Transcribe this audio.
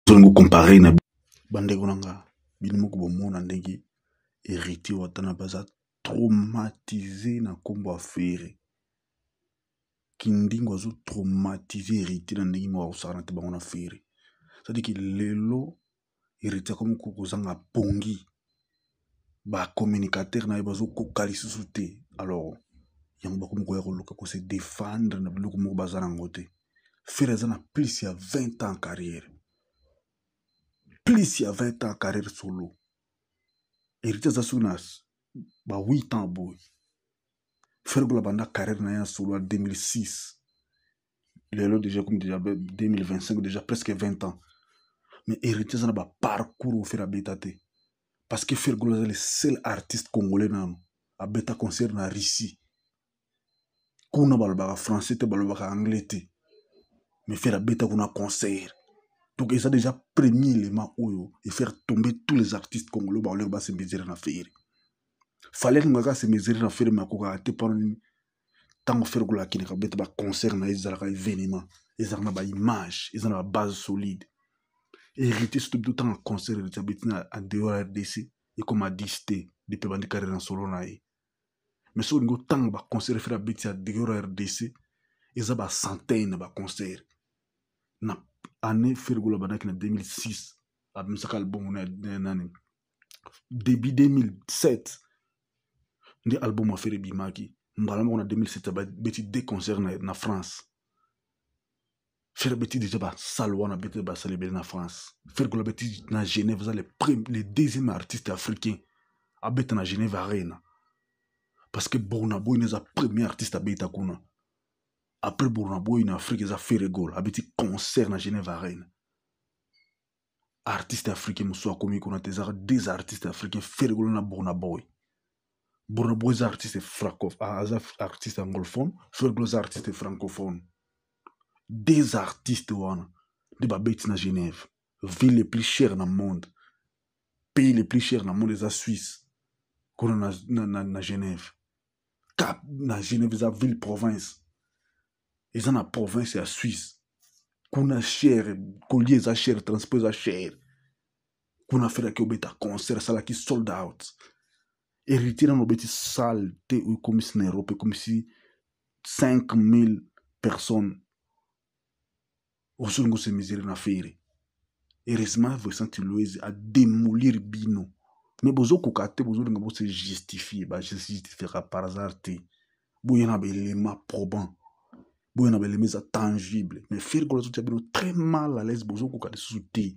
Ozolinga comparer na bandeko na nga? Bino moko bomona ndenge Héritier Watanabe aza traumatisé na nkombo ya Ferre. Kindingo azotraumatiser Héritier na ndenge moko akosakana te bango na Ferre. C'est-à-dire que lelo Héritier akomi kozanga pongi, bacommunicateur na ye bazokoka lisusu te. Alors yango bakomi koya koluka kose défendre na biloko moko baza nango te. Ferre aza na plus ya 20 ans carrière, plus ya 20 ans carrière solo. Héritier aza soki na ba 8 ans boye. Ferre Gola banda carrière na ye ya solo ya 2006, lelo déjà comme déjà 2025, déjà presque 20 ans. Mais Héritier aza na baparcours oyo Ferre abeta te, parce que Ferre Gola aza le seul artiste congolais nano abeta concert na Russie. Kuna balobaka français te, balobaka anglais te, mais Ferre abeta kuna concert. Donc eza déjà premier élément oyo efaire tomber tous les artistes congolais baolinga base mesurer na Ferre. Fallait alingaka se mesurer na Ferre, mais akokaka te. Mpona nini? Ntango Ferre Gola akendaka beta baconcert na ye, ezalaka événement, ezalaka na baimage, eza na babase solide. Héritier, surtout bito ntango concert Héritier abeti na en dehors RDC ekoma 10 te depuis bandi carrière na solo na ye. Mais soki olingi otanga baconcert Ferre abeti ya dehors RDC, eza bacentaine na baconcert na année. Ferre Gola abandaki na 2006, abimisaka album na nani, début 2007 nde album ya Ferre ebimaki. Mbala moko na 2007 abeti deux concert na France. Ferre abeti déjà basale wana, abeti basale ebele na France. Ferre Gola abeti na Genève, eza le deuxième artiste africain abeta na Genève Arena, parce que Burna Boy eza premier artiste abeta kuna. Après Burna Boy na Afrique, eza Ferre Gola abeti concert na Genève Arena. Artiste africain mosusu akomi kuna te. Ezaka deux artistes africains, Ferre Gola na Burna Boy. Burna Boy eza artiste franco, aza artiste anglophone, Ferre Gola eza artiste francophone. Deux artistes wana nde babeti na Genève, ville le plus chère na monde. Pays le plus cher na monde eza Suisse. Kuna na Genève, cap na Genève eza ville province, eza na province ya Suisse. Kuna cher, kolia eza cher, transport eza cher. Kuna Ferre aki obeta concert, asalaki sold out. Héritier nano obeti salle te oyo ekomisi na Europe, ekomisi 5000 personnes. Ozolinga ose mesurer na Ferre? Heureusement Vincent Louise adémolir bino, mais bozokoka te. Bozolinga bose justifier, bajustifiera par hasard te. Boya na baélément probant, boya na baélément eza tangible. Mais Ferre Gola azotia bino très mal à l'aise, bozokoka lisusu te.